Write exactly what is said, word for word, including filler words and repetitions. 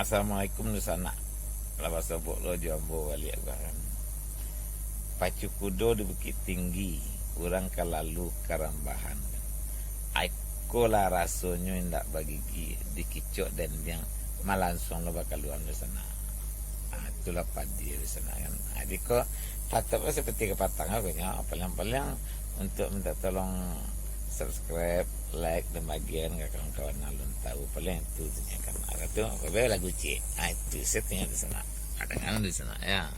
Assalamualaikum dunsanak. Lah basobok lo jo ambo baliak kan. Pacu kudo di Bukik Tinggi, urang ka lalu ka Rambahan. Ai ko lah rasonyo indak bagigi, dikicok dandiang, malansuang lo bakalua dunsanak. Ah, itulah padi dunsanak kan. Ah, jadi ko patut lah seperti kapatang ko nyo, paling-paling untuk minta tolong subscribe, like, dan bagian ka kawan-kawan nan alun tahu. Paling itu tu nyo kan. Ada tu, bye-bye lagu cik. Ah, itu settingan dunsanak. Ada kan dunsanak, ya.